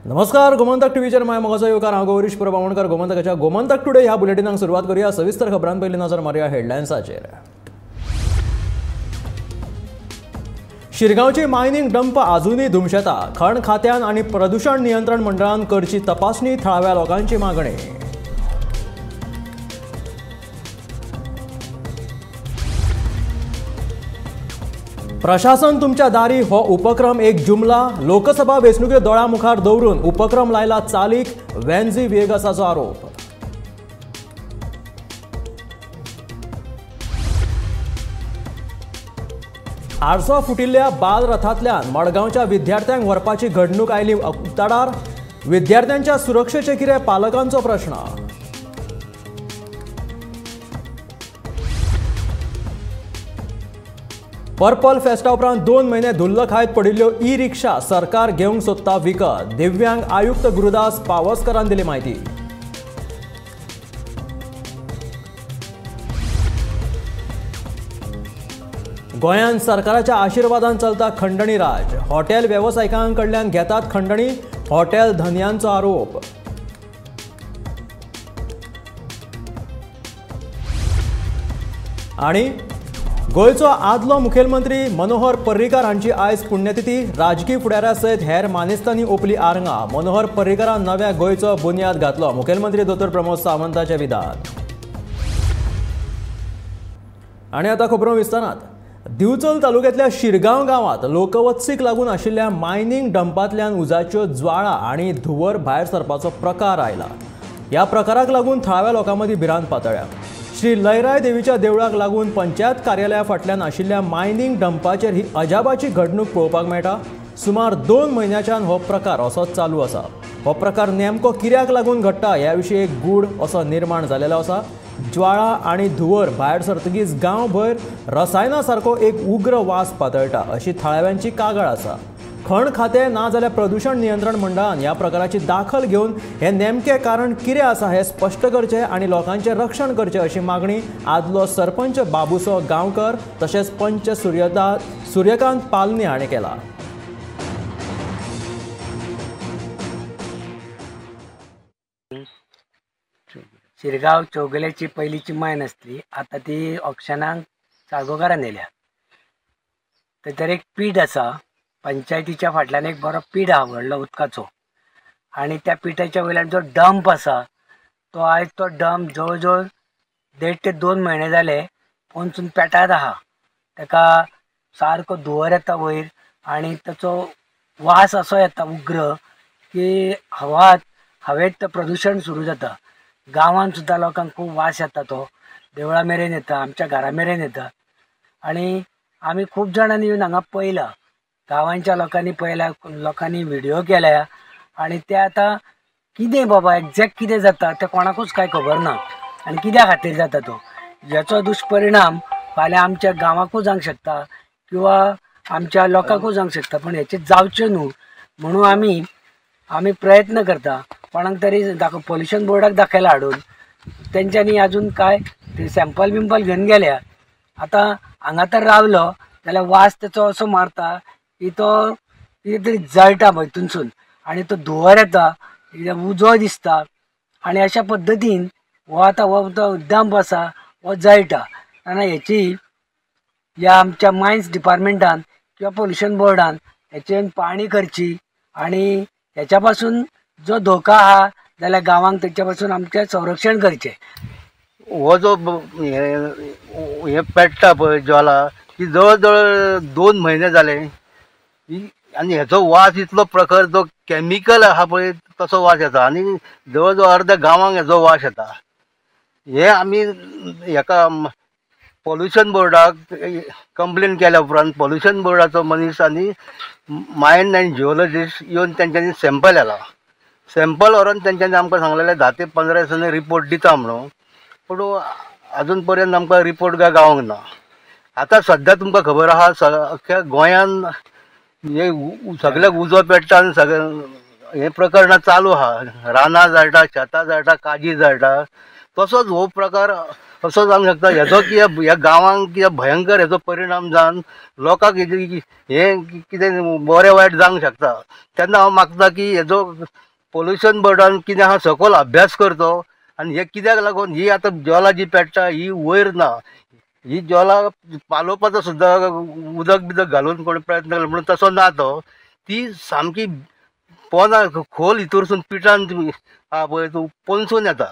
नमस्कार, गोमंतक टीव्हीचेर my मोगाचो येवकार. हांव गौरीश परब आमोणकर. गोमंतकाच्या गोमंतक टुडे ह्या बुलेटिनाक सुरवात करूया. सविस्तर खबरां पयलीं नजर मारुया हेडलायन्साचेर. शिरगांवची मायनिंग डंप आजुनूय धुमशेता. खण खात्यान आनी प्रदूषण नियंत्रण मंडळान करची तपासणी, थळाव्या लोकांची मागणी. प्रशासन तुमच्या दारी हो उपक्रम एक जुमला. लोकसभा वेंचणुके दोळ्या मुखार दवरून उपक्रम लायला चालीक, वेन्झी व्हिएगसाचो आरोप. आरसो फुटिल्ल्या बालरथांतल्यान मडगांवच्या विद्यार्थ्यांक व्हरपाची घडणूक आयली उक्ताडार. विद्यार्थ्यांच्या सुरक्षेचे कितें पालकांचो प्रश्न. पर्पल फेस्टा उपरांत 2 म्हयने धुल्ल खायत पडिल्ल्यो ई रिक्षा सरकार घेवंक सोदता विकत. दिव्यांग आयुक्त गुरुदास पावसकरान दिली म्हायती. गोंयांत सरकाराच्या आशिर्वादान चलता खंडणी राज. हॉटेल वेवसायिकां कडल्यान घेतात खंडणी, हॉटेल धनयांचो आरोप. आनी गोंयचो आदलो मुखेलमंत्री मनोहर पर्रीकार हांची आयज पुण्यतिथी. राजकी फुडाऱ्या सयत हेर मानेस्तांनी ओपली आरंगां. मनोहर पर्रीकारान नव्या गोंयचो बुन्याद घातलो, मुखेलमंत्री दोतोर प्रमोद सावंताचें विधान. आनी आतां खबरो विस्तारात. दिवचल तालुक्यांतल्या शिरगांव गांवांत लोकवस्तीक लागून आशिल्ल्या मायनिंग डंपांतल्यान उजाच्यो ज्वाळा आनी धुंवर भायर सरपाचो प्रकार आयला. ह्या प्रकाराक लागून थळाव्या लोकां मदीं भिरांत पातळ्ळ्या. श्री लयराय देवीच्या देवळाक लागून पंचायत कार्यालया फाटल्यान आशिल्ल्या मायनिंग डंपाचेर ही अजाबाची घडणूक पळोवपाक मेळटा. सुमार 2 म्हयन्याच्यान हो प्रकार असोच चालू आसा. हो प्रकार नेमको कित्याक लागून घडटा ह्या विशीं एक गूढ असो निर्माण जालेलो आसा. ज्वाळा आनी धुंवर भायर सरतकीच गांवभर रसायना सारको एक उग्र वास पातळटा अशी थळाव्यांची कागाळ आसा. खण खातें ना जाल्यार प्रदूषण नियंत्रण मंडळान ह्या प्रकाराची दाखल घेवन हें नेमकें कारण कितें आसा हें स्पश्ट करचें आनी लोकांचें रक्षण करचें अशी मागणी आदलो सरपंच बाबुसो गांवकर तशेंच पंच सूर्यकांत पालनी हाणें केला. शिरगांव चौगुलेची पयलींची मायन आसली, आतां ती ऑक्शनाक साळगांवकारान येयल्या. थंयसर एक पीठ आसा, पंचायतीच्या फाटल्यान एक बरो पीठ आहा व्हडलो उदकाचो, आनी त्या पिठाच्या वयल्यान जो डंप आसा तो आयज तो डंप जवळ जवळ 1.5 ते 2 म्हयने जाले पोनसून पेटात आहा. ताका सारको धुंवर येता वयर आनी ताचो वास असो येता उग्र की हवेत प्रदूशण सुरू जाता. गांवांत सुद्दां लोकांक खूब वास येता, तो देवळा मेरेन येता, आमच्या घरा मेरेन येता. आनी आमी खूब जाणांनी येवन हांगा पळयलां, गांवांच्या लोकांनी पळयला, लोकांनी व्हिडियो केल्या. आनी ते आतां कितें बाबा एग्जॅक्ट कितें जाता तें कोणाकूच कांय खबर ना आनी कित्या खातीर जाता तो. हेचो दुश्परिणाम फाल्यां आमच्या गांवाकूय जावंक शकता किंवा आमच्या लोकांकूय जावंक शकता, पूण हेचें जावचें न्हू म्हणून आमी प्रयत्न करता. कोणाक तरी दाखोव, पोल्युशन बोर्डाक दाखयला हाडून, तेंच्यांनी आजून कांय ते सॅम्पल बिम्पल घेवन गेल्या. आतां हांगा तर रावलो जाल्यार वास तेचो असो मारता की तो कितें तरी जळटा भंयतूनसून आनी तो धुंवर येता, उजो दिसता. आनी अशा पद्दतीन हो आतां हो तो डंप आसा हो जळटा. तेन्ना हेची ह्या आमच्या मायन्स डिपार्टमेंटान किंवा पोल्युशन बोर्डान हेचेर पाळणी करची आनी हेच्या पासून जो धोका आहा जाल्यार गांवांक तेच्या पासून आमचें संरक्षण करचें. हो जो हे पेट्टा पळय ज्वाला, ती जवळ जवळ 2 म्हयने जाले आनी हेचो वास इतलो प्रखर, जो केमिकल आहा पळय तसो वास येता आनी जवळ जवळ अर्द्या गांवांक हेचो वास येता. हे आमी हेका पोल्युशन बोर्डाक कंप्लेन केल्या उपरांत पोल्युशन बोर्डाचो मनीस आनी मायन आनी जिओलॉजिस्ट येवन तेंच्यांनी सॅम्पल व्हेला. सॅम्पल व्हरोन तेंच्यांनी आमकां सांगलेलें 10 ते 15 दिसांनी रिपोर्ट दिता म्हणून, पूण आजून पर्यंत आमकां रिपोर्ट काय गावोंक ना. आतां सद्या तुमकां खबर आहा अख्ख्या गोंयान हे सगळ्याक उजो पेट्टा आनी सगळें हें प्रकरणां चालू आहा. रानां जळटा, शेतां जळटा, काजी जळटा. तसोच हो प्रकार असो जावंक शकता. हेजो कितें ह्या गांवांक कितें भयंकर हेजो परिणाम जावन लोकांक हें कितें बरें वायट जावंक शकता. तेन्ना हांव मागता की हेजो पोल्युशन बोर्डान कितें आहा सकोल अभ्यास करचो आनी हें कित्याक लागून ही आतां ज्वाला जी पेट्टा ही वयर ना, ही ज्वाला पालोवपाचो सुद्दां उदक बिदक घालून कोण प्रयत्न केलो म्हणून तसो ना, तो ती सामकी पोना खोल हितूरसून पिठान आहा पळय तो पोनसून येता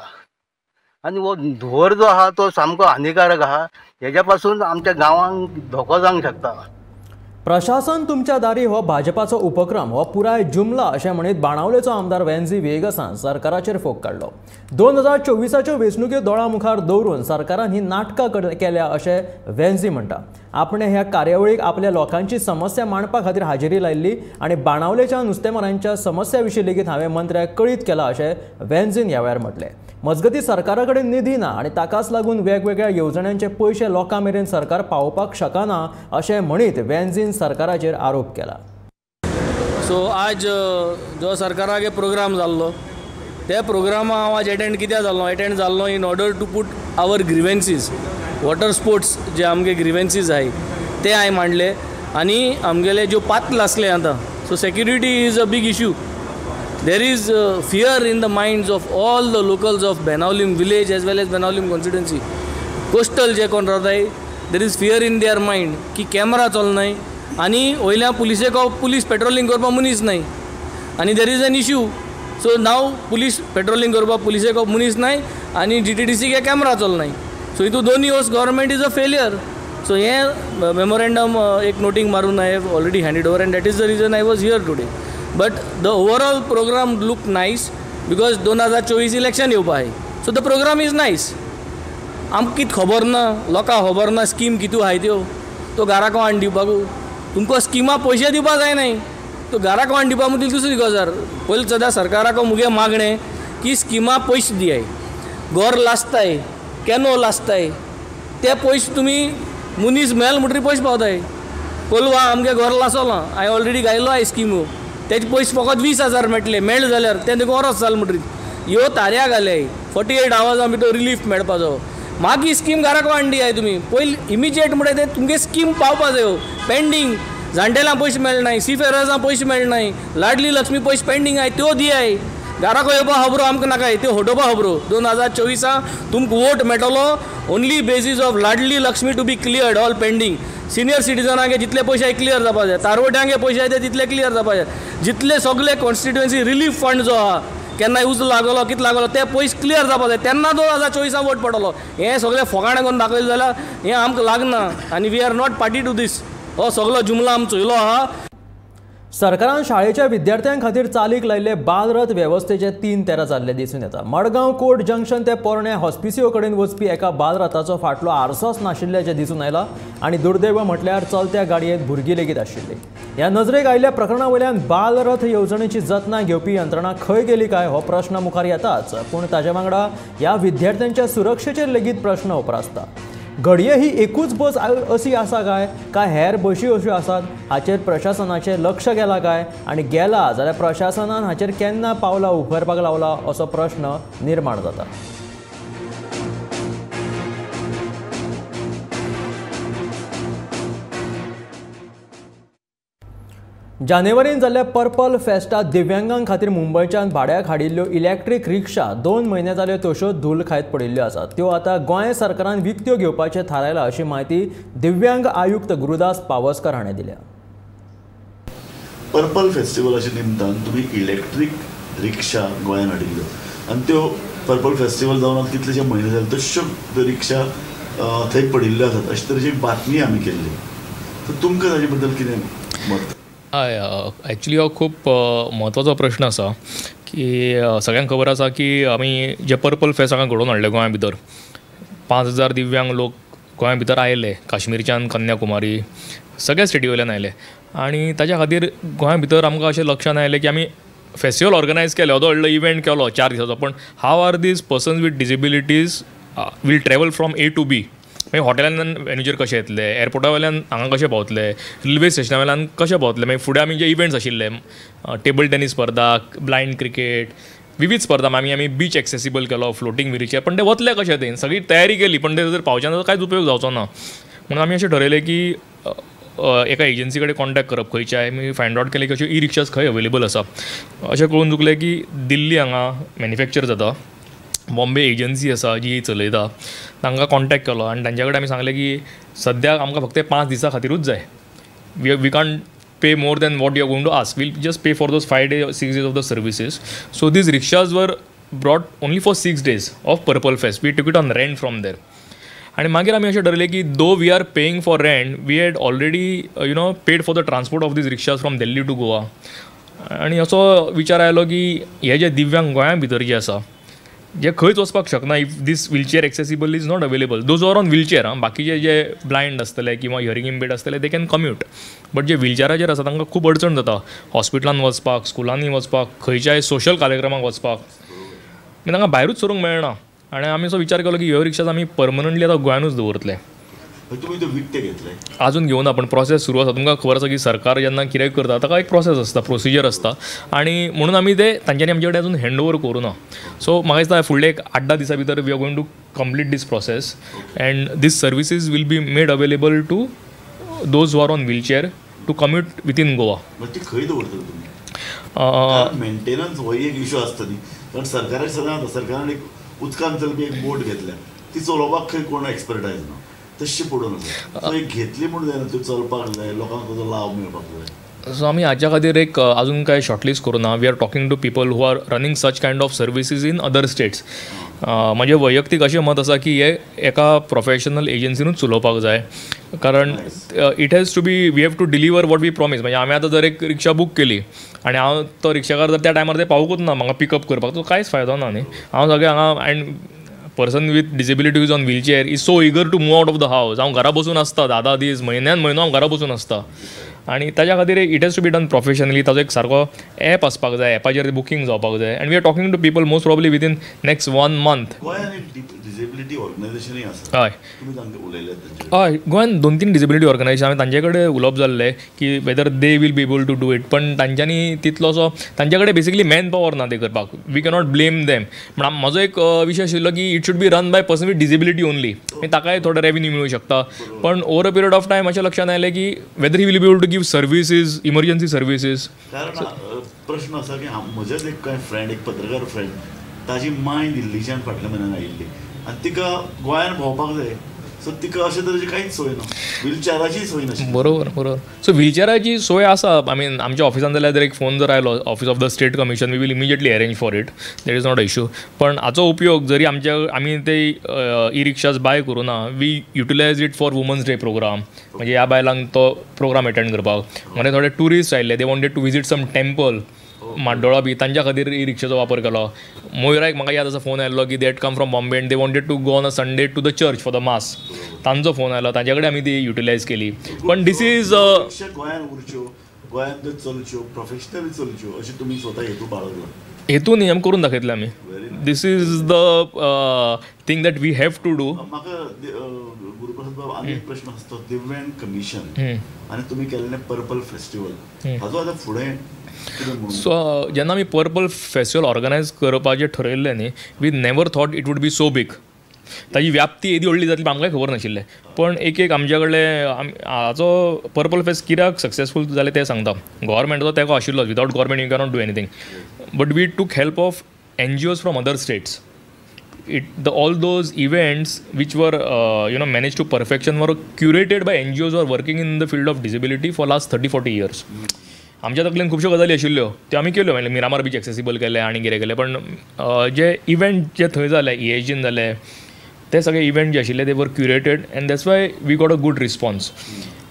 आनी हो धुंवर जो आहा तो सामको हानिकारक आहा. हेज्या पासून आमच्या गांवांक धोको जावंक शकता. प्रशासन तुमच्या दारी हो भाजपाचो उपक्रम हो पुराय जुमला अशें म्हणीत बाणावलेचो आमदार वेन्झी व्हिएगसान सरकाराचेर फोग काडलो. 2024च्यो वेंचणुक्यो दोळ्यां मुखार दवरून सरकारान ही नाटकां केल्या अशें वेन्झी म्हणटा. आपणे ह्या कार्यावळीक आपल्या लोकांची समस्या मांडपा खातीर हाजेरी लायिल्ली आनी बाणावलेच्या नुस्तेमारांच्या समस्या विशीं लेगीत हांवें मंत्र्याक कळीत केला अशें वेन्झीन ह्या वेळार म्हटलें. मजगतीं सरकारा कडेन निधी ना आनी ताकाच लागून वेगवेगळ्या येवजण्यांचे पयशे लोकां मेरेन सरकार पावोवपाक शकना अशें म्हणीत वेन्झीन सरकाराचेर आरोप केला. सो आज जो सरकारागे प्रोग्राम जाल्लो त्या प्रोग्रामा हांव आज एटेंड कित्याक जाल्लो, एटेंड जाल्लो in order to put our grievances, water sports जे आमगे ग्रिवेन्सीज आहाय ते हांवें मांडले आनी आमगेले ज्यो पात्र आसले आतां, so security is a big issue. There is fear in the minds of all the locals of Benaulim village as well as Benaulim constituency. Coastal जे कोण रावताय there is fear in their mind की camera चलनाय आनी वयल्या पुलिसेक police patrolling करपाक मनीस नाय आनी there is an issue. So now police patrolling करपाक पुलिसेक मनीस नाय आनी GTDC camera चलनाय. सो हितून दोनूय वस्त government is a failure. So हें मेमोरेंडम एक नोटींग मारून I have already handed over and that is the reason I was here today. But the overall program look nice because 2024 election येवपा आहाय. So the program is nice. आमकां कितें खबर ना, लोकांक खबर ना स्कीम कितू आहाय त्यो, तो घराक हाडून दिवपाकू तुमकां स्किमा पयशे दिवपा जायनाय, तो घराक हाडून दिवपा मुदी दुसरी गजाल. पयलीं सदां सरकाराक मुगे मागणें की स्किमा पयशे दियाय, घर लासताय, कॅनो लासताय, ते पयशे तुमी मनीस मेल म्हणटरी पयशे पावताय. कोलवा आमगे घर लासोलां, हांवें ऑलरेडी घायलो आहाय स्किमू, तेजे पयशे फकत 20,000 मेळटले, मेळ्ळे जाल्यार तें देखून वरस जालें म्हणटरी ह्यो ताऱ्या घाले 48 आवर्सां भितर रिलीफ मेळपाचो. मागीर स्कीम घराक हाडून दियाय तुमी पयलीं इमिजिएट म्हणल्यार ते तुमगे स्कीम पावपा जायो. पेंडींग जाणटेल्यांक पयशे मेळनाय, सीफेरर्सांक पयशे मेळनाय, लाडली लक्ष्मी पयशे पेंडींग आहाय त्यो दियाय. घराक येवपा खबरो आमकां नाकाय, त्यो हटोवपा खबरो. 2024 तुमकां वोट मेळटलो only basis of Ladli Lakshmi to be cleared all pending. Senior सिटीजनांगे जितले पयशे क्लियर जावपा जाय, तारवट्यांगे पयशे आहाय ते तितले क्लियर जावपा जाय, जितले सगळे कॉन्स्टिट्युएन्सी रिलीफ फंड जो आहा केन्नाय उजो लागलो कितें लागलो ते पयशे क्लियर जावपा जाय, तेन्ना 2024 वोट पडटलो. हें सगळें फोकाणां करून दाखयलें जाल्यार हें आमकां लागना आनी we are not party to this. हो सगळो जुमला आमी चोयलो आहा. सरकारान शाळेच्या विद्यार्थ्यां खातीर चालीक लायिल्ले बालरथ वेवस्थेचे 3-13 जाल्ले दिसून येता. मडगांव कोर्ट जंक्शन ते पोरण्या हॉस्पिसियो कडेन वचपी एका बालरथाचो फाटलो आरसोच नाशिल्ल्याचें दिसून आयलां आनी दुर्दैव म्हटल्यार चलत्या गाडयेंत भुरगीं लेगीत आशिल्ली. ह्या नजरेक आयिल्ल्या प्रकरणा वयल्यान बालरथ येवजणेची जतनाय घेवपी यंत्रणा खंय गेली काय हो प्रश्न मुखार येताच, पूण ताजे वांगडा ह्या विद्यार्थ्यांच्या सुरक्षेचेर लेगीत प्रश्न उप्रासता. घडये ही एकूच बस अशी आसा काय काय हेर बशी अश्यो आसात हाचेर प्रशासनाचें लक्ष गेलां काय आनी गेलां जाल्यार प्रशासनान हाचेर केन्ना पावलां उखरपाक लावला असो प्रश्न निर्माण जाता. जानेवारीन जाल्ल्या पर्पल फेस्टात दिव्यांगां खातीर मुंबयच्यान भाड्याक हाडिल्ल्यो इलेक्ट्रीक रिक्षा 2 म्हयने जाल्यो तश्योच धूल खायत पडिल्ल्यो आसात. त्यो आतां गोंय सरकारान विकत्यो घेवपाचें थारायलां अशी म्हायती दिव्यांग आयुक्त गुरुदास पावसकर हाणें दिल्या. पर्पल फेस्टिवलाच्या निमतान तुमी इलेक्ट्रीक रिक्षा गोंयांत हाडिल्ल्यो आनी त्यो पर्पल फेस्टिवल जावन आतां कितलेशे म्हयने जाले तश्यो त्यो रिक्षा थंय पडिल्ल्यो आसात अशे तरेची बातमी आमी केल्ली. तर तुमकां ताजे बद्दल कितें मत? हय, एक्चुली हो खूब म्हत्वाचो प्रश्न आसा की सगळ्यांक खबर आसा की आमी जे पर्पल फेस्ट हांगा घडोवन हाडले गोंया भितर 5,000 दिव्यांग लोक गोंया भितर आयले, काश्मीरच्यान कन्याकुमारी सगळ्या स्टेटी वयल्यान आयले आनी ताच्या खातीर गोंया भितर आमकां अशें लक्षांत आयलें की आमी फेस्टिवल ऑर्गनायज केलो, येदो व्हडलो इव्हेंट केलो 4 दिसाचो, पण how are these persons with disabilities will travel from A to B. मागीर हॉटेलांतल्यान वेन्यूचेर कशें येतले, एअरपोर्टा वयल्यान हांगा कशें पावतले, रेल्वे स्टेशना वयल्यान कशें पावतले. मागीर फुडें आमी जे इव्हेंट्स आशिल्ले टेबल टेनीस स्पर्धा, ब्लायंड क्रिकेट, विविध स्पर्धा आमी बीच एक्सेसिबल केलो, फ्लोटींग व्हिलचेअर, पण ते वतले कशे ते सगळी तयारी केली पण ते जर पावचे ना तर कांयच उपयोग जावचो ना. म्हणून आमी अशें ठरयलें की एका एजन्सी कडेन कॉन्टेक्ट करप खंयच्याय, आमी फायंड आवट केलें की अश्यो ई रिक्शाज खंय अवेलेबल आसा. अशें करून चुकलें की दिल्ली हांगा मॅन्युफॅक्चर जाता, बॉम्बे एजन्सी आसा जी चलयता, तांकां कॉन्टेक्ट केलो आनी तांच्या कडेन आमी सांगलें की सद्याक आमकां फक्त 5 दिसां खातीरूच जाय, we can't pay more than what you are going to ask, we'll just pay for those 5 days 6 days of the services. So these rickshaws were brought only for 6 days of Purple Fest. We took it on rent from there. आनी मागीर आमी अशें ठरयलें की though we are paying for rent, we had already you know paid for the transport of these rickshaws from Delhi to Goa. आनी असो विचार आयलो की हे जे दिव्यांग गोंया भितर जे आसा, जे खंयच वचपाक शकना, if this wheelchair accessible is not available, those are on wheelchair. आं, बाकीचे जे ब्लायंड आसतले किंवा हियरींग इम्पेर्ड आसतले they can commute, but जे व्हिलचेराचेर आसा तांकां खूब अडचण जाता हॉस्पिटलान वचपाक, स्कुलांनी वचपाक, खंयच्याय सोशल कार्यक्रमाक वचपाक, तांकां भायरूच सरूंक मेळना. आनी आमी असो विचार केलो की ह्यो रिक्षाज आमी परमनंटली आतां गोंयानूच दवरतले. तुमी ते विकते घेतले? आजून घेवना, पण प्रोसेस सुरू आसा. तुमकां खबर आसा की सरकार जेन्ना कितें करता ताका एक प्रोसेस आसता, प्रोसिजर आसता, आनी म्हणून आमी ते तांच्यांनी आमचे कडेन अजून हँड ओवर करूं ना. सो म्हाका दिसता फुडले एक 8-10 दिसां भितर we are going to complete this process and these services will be made available to those who are on wheelchair to commute within Goa. ती खंय दवरतले तुमी? मेंटेनन्स हो एक इशू आसता न्ही, कारण सरकाराक सदांच सरकारान एक उदकान चलपी एक बोट घेतल्या, ती चलोवपाक खंय कोण एक्सपर्टायज ना, तशी पडून आसा. सो एक घेतली म्हूण जायना, त्यो चलपाक जाय, लोकांक ताजो लाव मेळपाक जाय. सो आमी हाच्या खातीर एक अजून कांय शॉर्टलिस्ट करूं ना. We are talking to people who are running such kind of services in other states. म्हजें वैयक्तीक अशें मत आसा की हे एका प्रोफेशनल एजन्सीनूच चलोवपाक जाय, कारण it has to be, we have to deliver what we promise. म्हणजे आमी आतां जर एक रिक्षा बूक केली आनी हांव तो रिक्षाकार जर त्या टायमार ते पावूंकूच ना म्हाका पिकअप करपाक, तो कांयच फायदो ना न्ही. हांव सगळें हांगा, and person with disability is on wheelchair is so eager to move out of the house. हांव घरा बसून आसता 10-10 दीस, म्हयन्यान म्हयनो हांव घरा बसून आसता, आनी ताज्या खातीर it has to be done professionally. ताजो एक सारको एप आसपाक जाय, एपाचेर बुकींग जावपाक जाय, and we are talking to people most probably within next 1 month. गोंयांत एक डिसेबिलिटी ऑर्गनायझेशनूय आसा, हय, तुमी तांकां उलयले तांचे? हय, गोंयांत 2-3 डिसेबिलिटी ऑर्गनायझेशन हांवें तांचे कडेन उलोवप जाल्लें की whether they will be able to do it, पण तांच्यांनी तितलोसो, तांचे कडेन बेसिकली मॅन पावर ना ते करपाक, we cannot blame them. पण म्हजो एक विशय आशिल्लो की it should be run by person with disability only, ताकाय थोडो रेवेन्यू मेळूं शकता. पण over a period of time अशें लक्षांत आयलें की whether he will be able to give services, emergency services. कारण प्रश्न आसा की म्हजेच एक कांय फ्रेंड, एक पत्रकार फ्रेंड, ताजी माय दिल्लीच्यान फाटल्या म्हयन्यान आयिल्ली आनी तिका गोंयान भोंवपाक जाय, सो तिका अशे तरेची कांयच सोय ना, व्हिलचेराची सोय नाशिल्ली. बरोबर बरोबर. सो व्हिलचेराची सोय आसा, I mean आमच्या ऑफिसान जाल्यार जर एक फोन जर आयलो office of the state commission, we will immediately arrange for it, that is not a issue. पण हाचो उपयोग जरी आमच्या आमी ते ई रिक्षाज बाय करूं ना, we utilise it for women's day programme, म्हणजे ह्या बायलांक तो प्रोग्राम एटेंड करपाक. मागीर थोडे ट्युरिस्ट आयिल्ले, they wanted to visit some temple Mandola बी, तांच्या खातीर ई रिक्षाचो वापर केलो. मोयराक म्हाका याद आसा फोन आयिल्लो की that come from Bombay and they wanted to go on a Sunday to the church for the mass, तांचो फोन आयलो, तांचे कडेन आमी ती युटिलायज केली. पण this is गोंयांत उरच्यो, गोंयांत चलच्यो, प्रोफेशनली चलच्यो अशें तुमी स्वता हेतू बाळगला? हेतू न्ही, आमी करून दाखयतले आमी. This is the thing that we have to do. म्हाका गुरुप्रसाद बाब आनी एक प्रश्न आसता, दिव्यांग कमिशन आनी तुमी केल्लें पर्पल फेस्टिवल, हाजो आतां फुडें? सो जेन्ना आमी पर्पल फेस्टिवल ऑर्गनायज करपाचें ठरयल्लें न्ही, we never thought it would be so big. ताजी व्याप्ती येदी व्हडली जातली आमकांय खबर नाशिल्लें. पण एक एक आमच्या कडले हाचो पर्पल फेस्ट कित्याक सक्सेसफूल जालें तें सांगता. गव्हर्मेंटाचो तेंको आशिल्लोच, without government you cannot do anything, but we took help of NGOs from other states. All those events which were managed to perfection were curated by NGOs who are working in the field of disability for last 30-40 years. आमच्या तकलेन खुबश्यो गजाली आशिल्ल्यो त्यो आमी केल्यो, म्हणजे Miramar beach accessible केले आनी कितें केलें, पण जे इव्हेंट जे थंय जाले, ESGन जाले, ते सगळे इव्हेंट जे आशिल्ले they were curated and that's why we got a good response.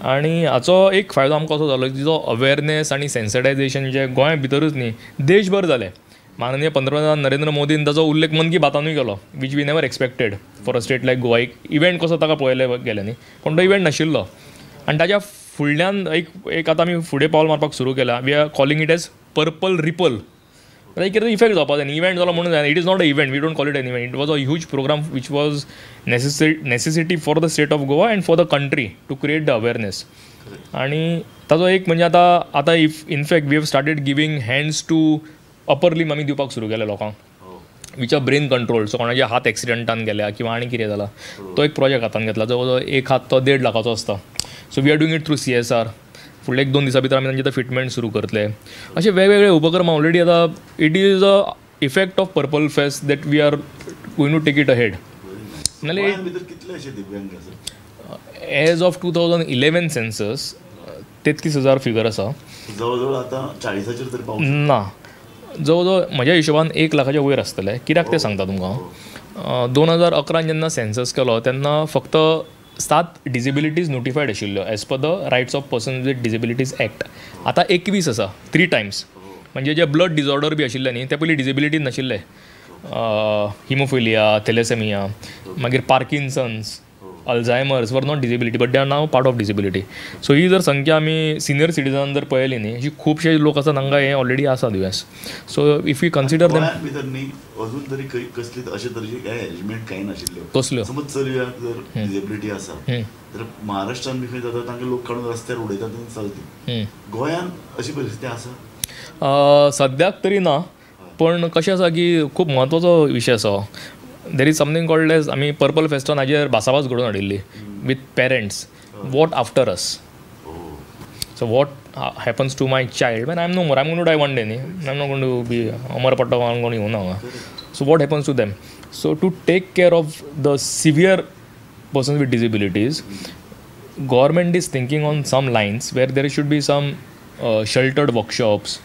आनी हाचो एक फायदो आमकां असो जालो की जो अवेरनेस आनी सेन्सिटायझेशन जे गोंया भितरूच न्ही देशभर जालें. माननीय पंतप्रधान नरेंद्र मोदीन ताचो उल्लेख मन की बातानूय केलो, which we never expected for a state like Goa. एक इव्हेंट कसो ताका पळयले गेले न्ही, पूण तो इव्हेंट नाशिल्लो. आनी ताच्या फुडल्यान एक एक आतां आमी फुडें पावल मारपाक सुरू केलां, we are calling it as purple ripple. एक कितें इफेक्ट जावपाक जाय, इव्हेंट जालो म्हणून जायना, it is not a event, we don't call it an event, it was a huge programme which was necessity for the state of Goa and for the country to create the awareness. आनी ताजो एक म्हणजे आतां आतां if in fact we have started giving hands to अपर लिम आमी दिवपाक सुरू केले लोकांक, which are brain control. So कोणाचे हात एक्सिडंटान गेल्या किंवा आनी कितें जाला, तो एक प्रोजेक्ट हातान घेतला. जवळ जवळ एक हात तो 1.5 लाखाचो आसता. So we are doing it through CSR. फुडले 1-2 दिसां भितर आमी तांचे फिटमेंट सुरू करतले. अशे वेगवेगळे उपक्रम ऑलरेडी आतां it is a effect of purple fest that we are going to take it ahead. As of 2011 census 33,000 figure आसा. जवळ आतां 40 तरी पावूं ना, जवळ जवळ म्हज्या हिशोबान 1 लाखाच्या वयर आसतलें. कित्याक तें सांगता तुमकां. 2011 जेन्ना सेन्सस केलो तेन्ना फक्त 7 डिसेबिलिटीज नोटिफायड आशिल्ल्यो as per the rights of person with disabilities act. आतां 21 आसा, 3 टायम्स. म्हणजे जे ब्लड डिसऑर्डर बी आशिल्ले न्ही ते पयलीं डिसेबिलिटीज नाशिल्ले, हिमोफिलिया, थॅलेसेमिया, मागीर Parkinson's, Alzheimer's were not disability but they are now part of disability. So ही जर संख्या आमी सिनियर सिटीजन जर पळयली न्ही, अशी खुबशे लोक आसा तांकां हें ऑलरेडी आसा दुयेंस. So if you consider them, भितर न्ही अजून तरी कसली अशे तरेची कांय अरेंजमेंट कांय नाशिल्ल्यो. कसल्यो? समज चलयांक जर डिसेबिलिटी आसा तर महाराष्ट्रान बी खंय जाता तांकां लोक काडून रस्त्यार उडयतात आनी चलता. गोंयांत अशी परिस्थिती आसा सद्याक तरी ना, पण कशें आसा की खूब म्हत्वाचो विशय आसा. There is something called as, आमी पर्पल फेस्टान हाजेर भासाभास घडोवन हाडिल्ली with parents, what after us. So what happens to my child when I am no more, I am gonna die one day न्ही, I am not gonna be Amar पडटा कोण येवना हांगा. So what happens to them. So to take care of the severe persons with disabilities, government is thinking on some lines where there should be some sheltered workshops,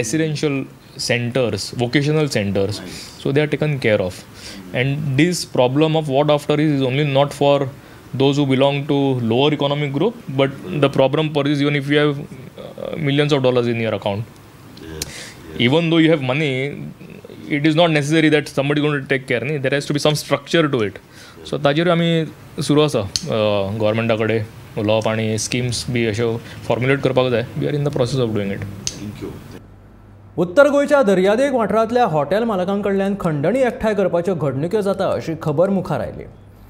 residential centers, vocational centers. So they are taken care of. And this problem of what after is only not for those who belong to lower economic group, but the problem persists even if you have millions of dollars in your account. Yes, yes. Even though you have money, it is not necessary that somebody is going to take care. There has to be some structure to it. So ताजेर आमी सुरू आसा गव्हर्मेंटा कडेन उलोवप आनी schemes बी अश्यो formulate करपाक जाय. We are in the process of doing it. Thank you. उत्तर गोंयच्या दर्यादेग वाठारांतल्या हॉटेल मालकां कडल्यान खंडणी एकठांय करपाच्यो घडणुक्यो जाता अशी खबर मुखार आयली.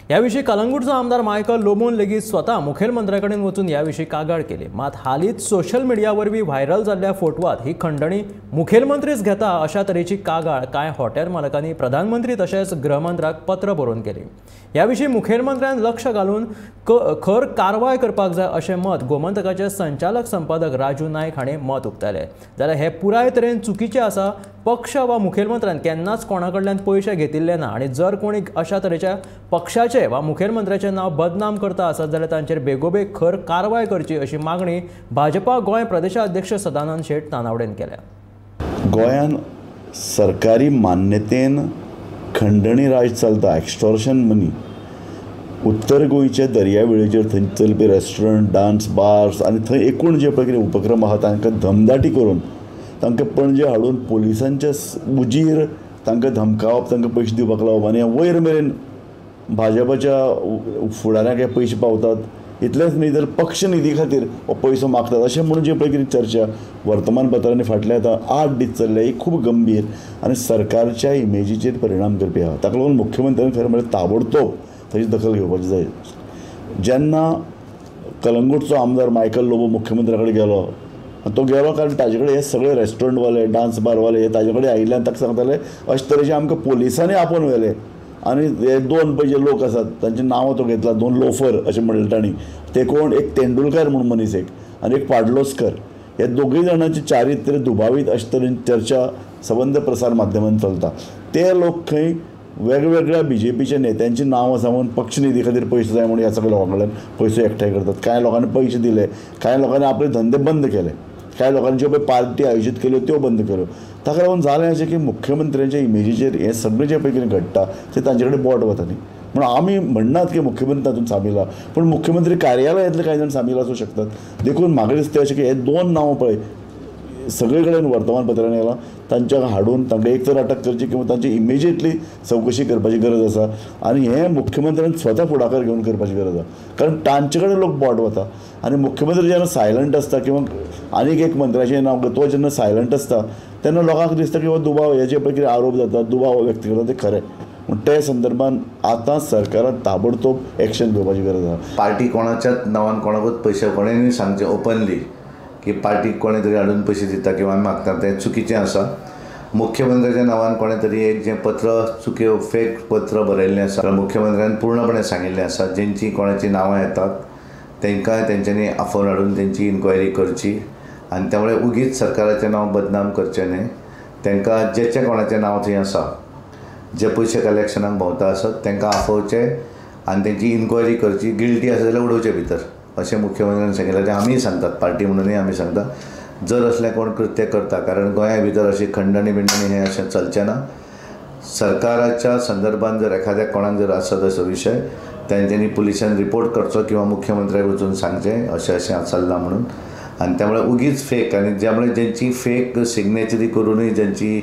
ह्या विशीं कलंगूटचो आमदार मायकल लोबोन लेगीत स्वता मुखेलमंत्र्या कडेन वचून ह्या विशीं कागाळ केली. मात हालींच सोशल मिडिया वरवीं व्हायरल जाल्ल्या फोटवात ही खंडणी मुखेलमंत्रीच घेता अशा तरेची कागाळ कांय हॉटेल मालकांनी प्रधानमंत्री तशेंच गृहमंत्र्याक पत्र बरोवन केली. ह्या विशीं मुखेलमंत्र्यान लक्ष घालून खर कारवाय करपाक जाय अशें मत गोमंतकाचे संचालक संपादक राजू नायक हांणी मत उक्तायलें. जाल्यार हें पुराय तरेन चुकीचें आसा. पक्ष वा मुखेलमंत्र्यान केन्नाच कोणा कडल्यान पयशे घेतिल्ले ना आनी जर कोणी अशा तरेच्या पक्षाचे वा मुखेलमंत्र्याचें नांव बदनाम करता आसत जाल्यार तांचेर बेगोबेग खर कारवाय करची अशी मागणी भाजपा गोंय प्रदेशाध्यक्ष सदानंद शेट तानावडेन केल्या. गोंयान सरकारी मान्यतेन खंडणी राज चलता, एक्स्टॉर्शन मनी. उत्तर गोंयच्या दर्यावेळेचेर थंय चलपी रेस्टॉरंट, डान्स बार्स आनी थंय एकूण जे पळय कितें उपक्रम आहा तांकां धमदाटी करून तांकां पणजे हाडून पोलिसांच्या उजीर तांकां धमकावप, तांकां पयशे दिवपाक लावप आनी वयर मेरेन भाजपाच्या फुडाऱ्यांक हे पयशे पावतात. इतलेंच न्ही तर पक्ष निधी खातीर हो पयसो मागतात अशें म्हणून जे पळय कितें चर्चा वर्तमानपत्रांनी फाटले आतां 8 दीस चल्ल्या, ही खूब गंभीर आनी सरकारच्या इमेजीचेर परिणाम करपी आहा. ताका लागून मुख्यमंत्र्यान खरें म्हळ्यार ताबडतोब ताची दखल घेवपाची जाय. जेन्ना कलंगूटचो आमदार मायकल लोबो मुख्यमंत्र्या कडेन गेलो, तो गेलो कारण ताजे कडेन हे सगळे रेस्टॉरंटवाले, डान्स बारवाले हे ताजे कडेन आयिल्ले आनी ताका सांगताले अशे तरेचे आमकां पोलिसांनी आपोवन व्हेले आनी हे 2 पळय जे लोक आसात तांची नांवां तो घेतला, 2 लोफर अशें म्हणलें तांणी. ते कोण, एक तेंडुलकार म्हूण मनीस एक आनी एक पाडलोस्कर. हे दोगूय जाणांचे चारित्र्य दुबावीत अशे तरेन चर्चा सबंद प्रसार माध्यमान चलता. ते लोक खंय वेगवेगळ्या बीजेपीच्या नेत्यांची नांवां सांगून पक्ष निधी खातीर पयशे जाय म्हणून ह्या सगळ्या लोकां कडल्यान पयशे एकठांय करतात. कांय लोकांनी पयशे दिले, कांय लोकांनी आपले धंदे बंद केले, कांय लोकांनी ज्यो पळय पार्टी आयोजीत केल्यो त्यो बंद केल्यो. ताका लागून जालें अशें की मुख्यमंत्र्यांच्या इमेजीचेर हें सगळें जें पळय कितें घडटा तें तांचे कडेन बोट वता न्ही. म्हणून आमी म्हणनात की मुख्यमंत्री तातूंत सामील आहा, पूण मुख्यमंत्री कार्यालयांतले कांय जाण सामील आसूं शकतात. देखून म्हाका दिसता अशें की हे 2 नांवां पळय सगळे कडेन वर्तमानपत्रांनी आयलां, तांच्या हाडून तांकां एक तर अटक करची किंवा तांची इमिजिएटली चवकशी करपाची गरज आसा आनी हें मुख्यमंत्र्यान स्वता फुडाकार घेवन करपाची गरज आसा. कारण तांचे कडेन लोक बोट वता आनी मुख्यमंत्री जेन्ना सायलंट आसता किंवा आनीक एक मंत्र्याचें नांव तो जेन्ना सायलंट आसता तेन्ना लोकांक दिसता की हो दुबाव, हे जे पळय कितें आरोप जाता, दुबाव व्यक्त करता ते खरें. पूण ते संदर्भान आतां सरकारान ताबडतोब एक्शन घेवपाची गरज आसा. पार्टी कोणाच्याच नांवान कोणाकूच पयशे कोणें सांगचें ओपनली की पार्टीक कोणें तरी हाडून पयशे दिता किंवा मागता तें चुकीचें आसा. मुख्यमंत्र्याच्या नांवान कोणें तरी एक जें पत्र चुकी फेक पत्र बरयल्लें आसा. मुख्यमंत्र्यान पूर्णपणे सांगिल्लें आसा जेंची कोणाची नांवां येतात तांकां तेंच्यांनी आफोवन हाडून तेंची इन्क्वायरी करची आनी त्यामुळे उगीच सरकाराचें नांव बदनाम करचें न्हय. तांकां जेचें कोणाचें नांव थंय आसा जे पयशे कलेक्शनाक भोंवता आसत तांकां आफोवचें आनी तेंची इन्क्वायरी करची. गिल्टी आसा जाल्यार उडोवचें भितर अशें मुख्यमंत्र्यान सांगिल्लें. तें आमीय सांगतात, पार्टी म्हणूनय आमी सांगता, जर असलें कोण कृत्य करता, कारण गोंया भितर अशी खंडणी बिंडणी हें अशें चलचें ना. सरकाराच्या संदर्भान जर एखाद्या कोणाक जर आसत असो विशय तेंच्यांनी पुलिसान रिपोर्ट करचो किंवा मुख्यमंत्र्याक वचून सांगचें अशें अशें चल्लां म्हणून. आनी त्यामुळे उगीच फेक आनी ज्यामुळे जेंची फेक सिग्नेचरी करूनय जेंची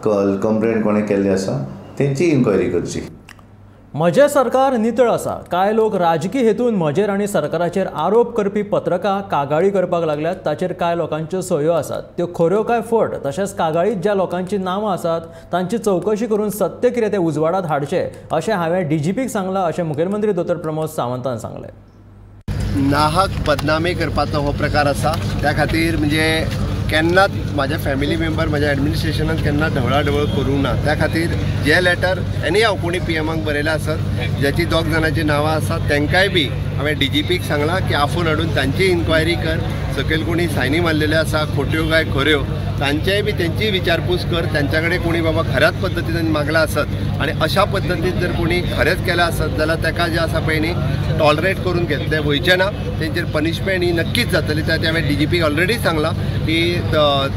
कंप्लेन कोणें केल्ली आसा तेंची इन्क्वायरी करची. म्हजें सरकार नितळ आसा. कांय लोक राजकी हेतून म्हजेर आनी सरकाराचेर आरोप करपी पत्रकां कागाळी करपाक लागल्यात. ताचेर कांय लोकांच्यो सयो आसात, त्यो खऱ्यो काय फट, तशेंच कागाळीत ज्या लोकांची नांवां आसात तांची चवकशी करून सत्य कितें तें उजवाडात हाडचें अशें हांवें डीजीपीक सांगलां अशें मुखेलमंत्री दोतोर प्रमोद सावंतान सांगलें. नाहक बदनामी करपाचो हो प्रकार आसा. त्या खातीर म्हणजे केन्नाच म्हाज्या फॅमिली मेंबर म्हाज्या एडमिनिस्ट्रेशनान केन्ना ढवळाढवळ करूंक ना. त्या खातीर जे लेटर एनी हांव कोणी पी एमाक बरयलां आसत ज्याची दोग जाणांची नांवां आसात तांकांय बी हांवें डी जी पीक सांगलां की आफोवन हाडून तांची इन्क्वायरी कर. सकयल कोणी सायनी मारलेल्यो आसा खोट्यो काय खऱ्यो तांचेय बी तेंची विचारपूस कर. तांच्या कडेन कोणी बाबा खऱ्याच पद्दतीन मागलां आसत आनी अशा पद्दतीन जर कोणी खरेंच केलां आसत जाल्यार ताका जें आसा पळय न्ही टॉलरेट करून घेतलें वयचें ना. तेंचेर पनिशमेंट ही नक्कीच जातली. त्या हांवें डी जी पीक ऑलरेडी सांगलां की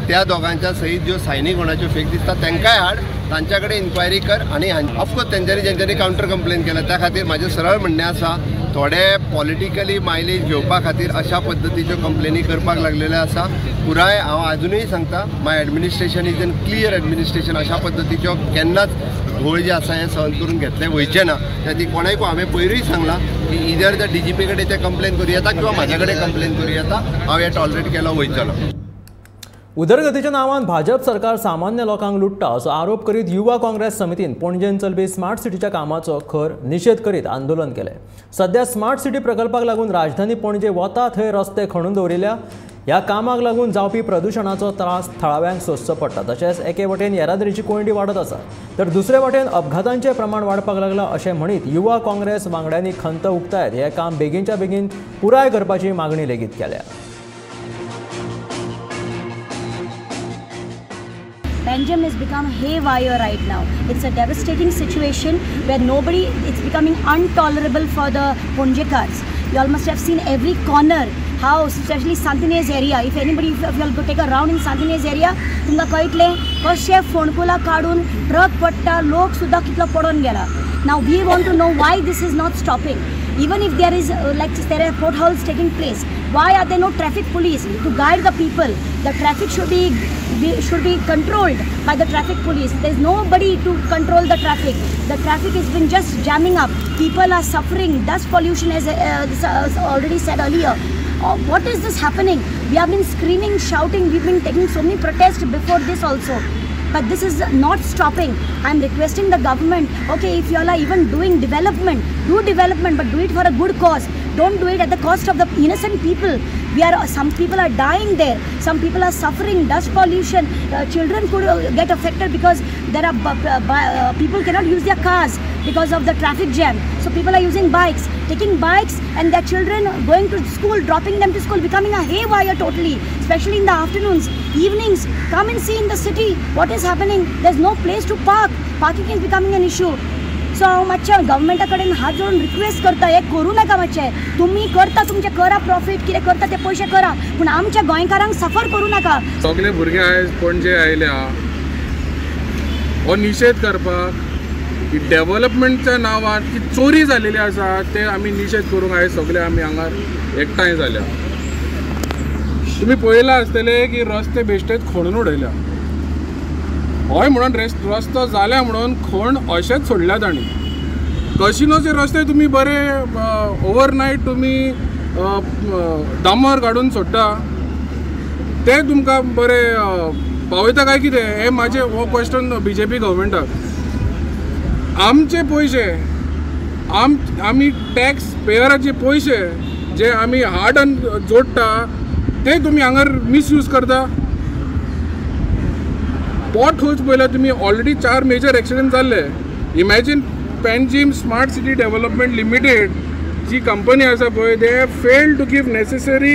त्या दोगांच्या सहीत ज्यो सायनी कोणाच्यो फेक दिसता तांकांय हाड, तांच्या कडेन इन्क्वायरी कर. आनी ऑफकोर्स तेंच्यांनी जेंच्यांनी कावंटर कंप्लेन केला त्या खातीर म्हाजें सरळ म्हणणें आसा थोडे पॉलिटिकली मायलेज घेवपा खातीर अशा पद्दतीच्यो कंप्लेनी करपाक लागलेल्यो आसा. पुराय हांव आजुनूय सांगता my administration is an clear administration. अशा पद्दतीच्यो केन्नाच घोळ जे आसा हें सहन करून घेतलें वयचें ना. त्या खातीर कोणाकूय हांवें पयरूय सांगलां की इदर त्या डी जी पी कडेन ते कंप्लेन करूं येता किंवा म्हाज्या कडेन कंप्लेन करूं येता. हांव हें टॉलरेट केलो वयचो ना. उदरगतीच्या नांवान भाजप सरकार सामान्य लोकांक लुट्टा असो आरोप करीत युवा काँग्रेस समितीन पणजेन चलपी स्मार्ट सिटीच्या कामाचो खर निशेध करीत आंदोलन केलें. सध्या स्मार्ट सिटी प्रकल्पाक लागून राजधानी पणजे वता थंय रस्ते खणून दवरिल्ल्या. ह्या कामाक लागून जावपी प्रदुशणाचो त्रास थळाव्यांक सोंसचो पडटा. तशेंच एके वटेन येरादारीची कोंयडी वाडत आसा तर दुसरे वटेन अपघातांचें प्रमाण वाडपाक लागलां अशें म्हणीत युवा काँग्रेस वांगड्यांनी खंत उक्तायत हें काम बेगीनच्या बेगीन पुराय करपाची मागणी लेगीत केल्या. Panjim has become haywire right now. It's a devastating situation where nobody, it's becoming intolerable for the Ponjekars. You all must have seen every corner, house, especially Santinez area. If anybody, if you all go take a round in Santinez area, तुमकां कळटलें कशें फोंडकुलां काडून truck पडटा, लोक सुद्दां कितलो पडोन गेला. Now we want to know why this is not stopping. Even if there is like there are potholes taking place, why are there no traffic police to guide the people? The traffic should be controlled by the traffic police. There is nobody to control the traffic. The traffic has been just jamming up. People are suffering. Dust pollution, as already said earlier. What is this happening? We have been screaming, shouting. We've been taking so many protests before this also. But this is not stopping. I am requesting the government, okay, if you all are even doing development, do development, but do it for a good cause. Don't do it at the cost of the innocent people. We are, some people are dying there. Some people are suffering dust pollution. Children could get affected because there are people cannot use their cars because of the traffic jam. So people are using bikes, taking bikes and their children going to school, dropping them to school, becoming a haywire totally, especially in the afternoons, evenings. Come and see in the city what is happening. There's no place to park. Parking is becoming an issue. So हांव मातशें गव्हर्मेंटा कडेन हात जोडून request करता, हें करूं नाका मातशें. तुमी करता तुमचें करा, प्रॉफीट कितें करता ते पयशे करा, पूण आमच्या गोंयकारांक सफर करूं नाका. सगळे भुरगे आयज पणजे आयल्या हो निशेध करपाक की डेव्हलपमेंटच्या नांवान की चोरी जालेली आसा ते आमी निशेध करूंक आयज सगळे आमी हांगा एकठांय जाल्या. तुमी पळयलां आसतलें की रस्ते बेश्टेच खणून उडयल्या. हय म्हणून रस्तो जाल्या म्हणून खण अशेंच सोडल्या तांणी. कशिनोचे रस्ते तुमी बरे ओवरनायट तुमी डांबर काडून सोडटा ते तुमकां बरे पावयता काय कितें हें म्हाजें हो क्वेश्चन बी जे पी गव्हर्मेंटाक. आमचे पयशे आमी टॅक्स पेयराचे पयशे जे आमी हार्ड आनी जोडटा ते तुमी हांगार मिसयूज करता. पॉट होल्स पळयल्यार तुमी ऑलरेडी 4 मेजर एक्सिडंट जाल्ले. Imagine Panjim smart city development limited जी कंपनी आसा पळय, they have failed to give necessary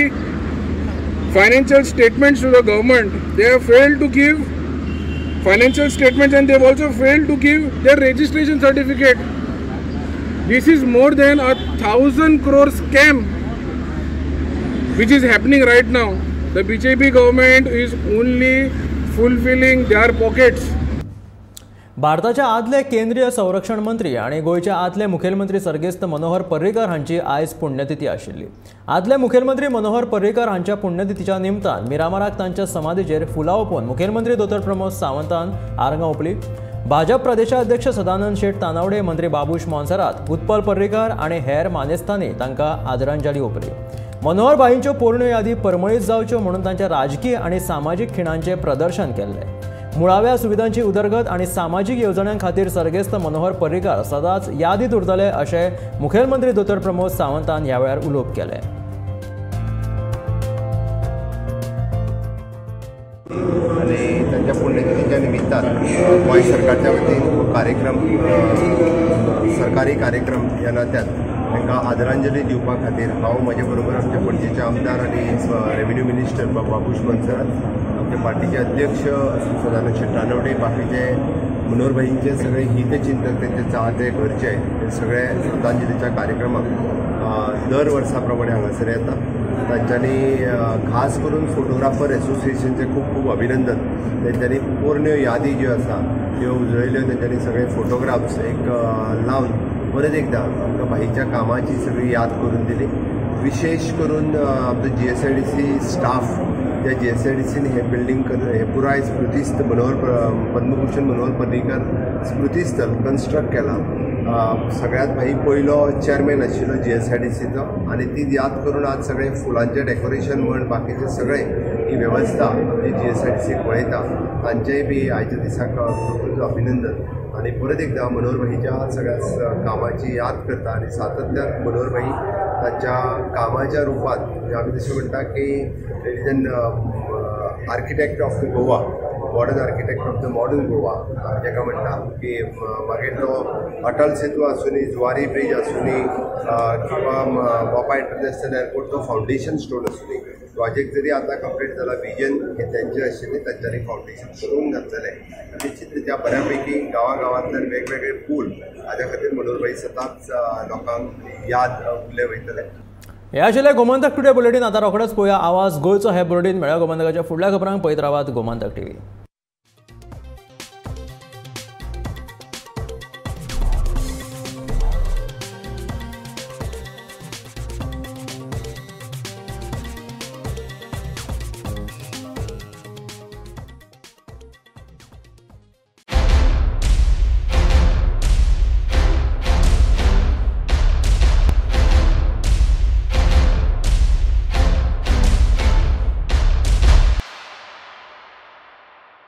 financial statements to the government. They have failed to give financial statements and they have also failed to give their registration certificate. This is more than 1,000 crore scam which is happening right now. The BJP government is only fulfilling their pockets. भारताच्या आदले केंद्रीय संरक्षण मंत्री आनी गोंयच्या आदले मुखेलमंत्री सर्गेस्त मनोहर पर्रीकर हांची आयज पुण्यतिथी आशिल्ली. आदले मुखेलमंत्री मनोहर पर्रीकर हांच्या पुण्यतिथीच्या निमतान मिरामाराक तांच्या समाधीचेर फुलां ओंपून मुखेलमंत्री दोतोर प्रमोद सावंतान आर्गां ओंपली. भाजप प्रदेशाध्यक्ष सदानंद शेट तानावडे, मंत्री बाबूश मोन्सेरात, उत्पल पर्रीकर आनी हेर मानेस्तांनी तांकां आदरांजली ओंपली. मनोहर भाईंच्यो पोरण्यो यादी परमळीत जावच्यो म्हणून तांच्या राजकीय आनी सामाजीक खिणांचें प्रदर्शन केल्लें. मुळाव्या सुविधांची उदरगत आनी सामाजीक येवजण्यां खातीर सर्गेस्त मनोहर पर्रीकर सदांच यादीत उरतले अशें मुखेलमंत्री दोतोर प्रमोद सावंतान ह्या वेळार उलोवप केलें. आनी तांच्या पुण्यतिथीच्या निमित्तान गोंय सरकारच्या वतीन कार्यक्रम, सरकारी कार्यक्रम ह्या नात्यान तांकां आदरांजली दिवपा खातीर हांव म्हजे बरोबर आमच्या पणजेचे आमदार आनी रेवेन्यू मिनिस्टर बाबूश मोन्सेरात, आमच्या पार्टीचे अध्यक्ष सदानंद शेट तानावडे, बाकीचे मनोहर भाईंचे सगळे हितचिंतक, तेंचे चाहते, घरचे हे सगळे श्रद्धांजलीच्या कार्यक्रमाक दर वर्सा प्रमाणे हांगासर येता. तांच्यांनी खास करून फोटोग्राफर एसोसिएशनचें खूब खूब अभिनंदन. तेंच्यांनी पोरण्यो यादी ज्यो आसा त्यो उजळयल्यो, तेंच्यांनी सगळे फोटोग्राफ्स एक लावन परत एकदां आमकां भाईच्या कामाची सगळी याद करून दिली. विशेष करून आमचो GSIDC staff, त्या GSIDCन हें बिल्डींग हें पुराय स्मृतीस्थ मनोहर पद्मभूषण मनोहर पर्रीकर स्मृतीस्थल कन्स्ट्रक्ट केलां. सगळ्यांत भाई पयलो चेअरमॅन आशिल्लो GSIDCचो आनी ती याद करून आज सगळे फुलांचें डेकोरेशन म्हण बाकीचें सगळें ही वेवस्था आमची GSIDC पळयता. तांचेंय बी आयच्या दिसाक खूब अभिनंदन आनी परत एकदां मनोहर भाईच्या सगळ्या कामाची याद करता आनी सातत्यान मनोहर भाई तांच्या कामाच्या रुपान, म्हणजे आमी जशें म्हणटा की it is an architect of the Goa, modern architect of the modern Goa जाका म्हणटा की मागीर तो अटल सेतू आसुनी, जुवारी ब्रिज आसुनी किंवा मोपा इंटरनॅशनल एअरपोर्टचो फावंडेशन स्टोन आसुनी, प्रोजेक्ट जरी आतां कंप्लीट जाला, विजन हें तेंचें आशिल्लें, तांच्यांनी फावंडेशन स्टोन घातलेलें. निश्चित रित्या बऱ्यापैकी गांवागांवांतल्यान वेगवेगळे पूल हाज्या खातीर मनोहर भाई सदांच लोकांक याद उरले वयतले. हे आशिल्लें गोमंतक टुडे बुलेटीन. आतां रोखडेच पळोवया आवाज गोंयचो हे बुलेटीन. मेळ्या गोमंतकाच्या फुडल्या खबरांक पळयत रावात गोमंतक टीव्ही.